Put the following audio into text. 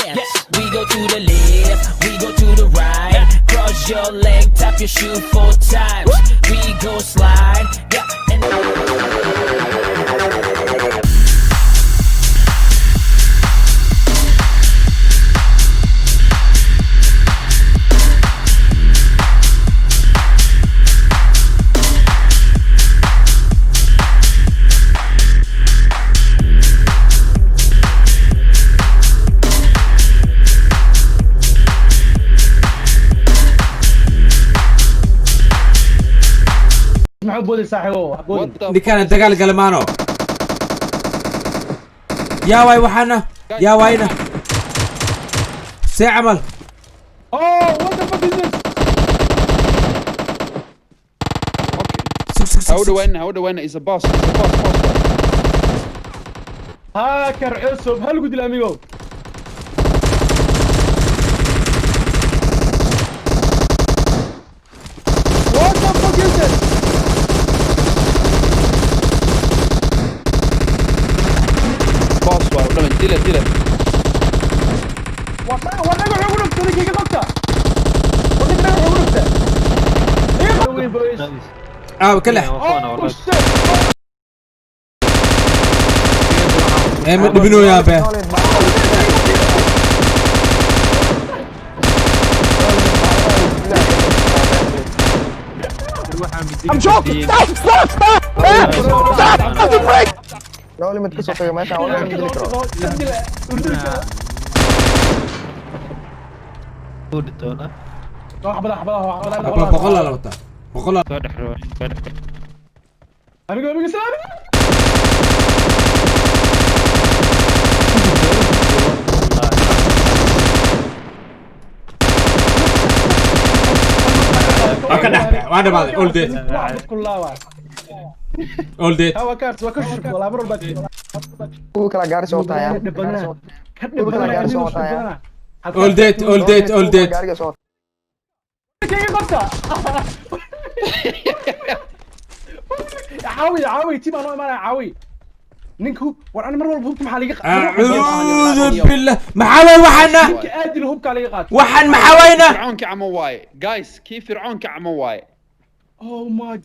Dance. We go to the left, we go to the right. Cross your leg, tap your shoe four times. We go slide, yeah. And Maxaa u boodaysaa, saaxiibow? Ha boodin. What the Ninkaana dagaal galmaano. Yaa waay, waxaana yaa waayna see camal. Oh, what the fuck is this? Okay. Sug, sug, Ha u sug, sug. dhawaanina, ha u dhawaanina. Is a boss, is a boss, boss waay. Hacker cusub hal gudil, amigo. What the fuck is this? Boss waay, u dhawan, dila, dila. War dhagax ugu dhufta ninka, iga qabta. War ninka dhagax ugu dhufta. Iga qabta, boys. Ah, ka lex. Oh shit. Ee, ma dhibinooyaa be? I'm joking. Stop! Stop! Stop! Stop! Stop the break! No limit kasoo tago meeshaan, waa la dili karo. Wax badan, wax badan. Aba, 100 la wataa, 100. Amigo, amigo, salaam. Waa ka dhex baxay, waa dhamaaday, all dead. All dead. Kuwa kala gaari soo wataya. Kuwa kala gaari soo wataya. All dead, all dead, all dead. Gaariga soo. Caawi, caawi, team anoo imaanaya, caawi ninku. War ana mar walba hubka maxaa liga? Acuudu billah, maxaa waay waxaana? Ninka aadil hubkaa liga qaato. Waxaan maxaa wayna? Fircoonka camo waaye, guys, kii fircoonka camo waaye. Oh my.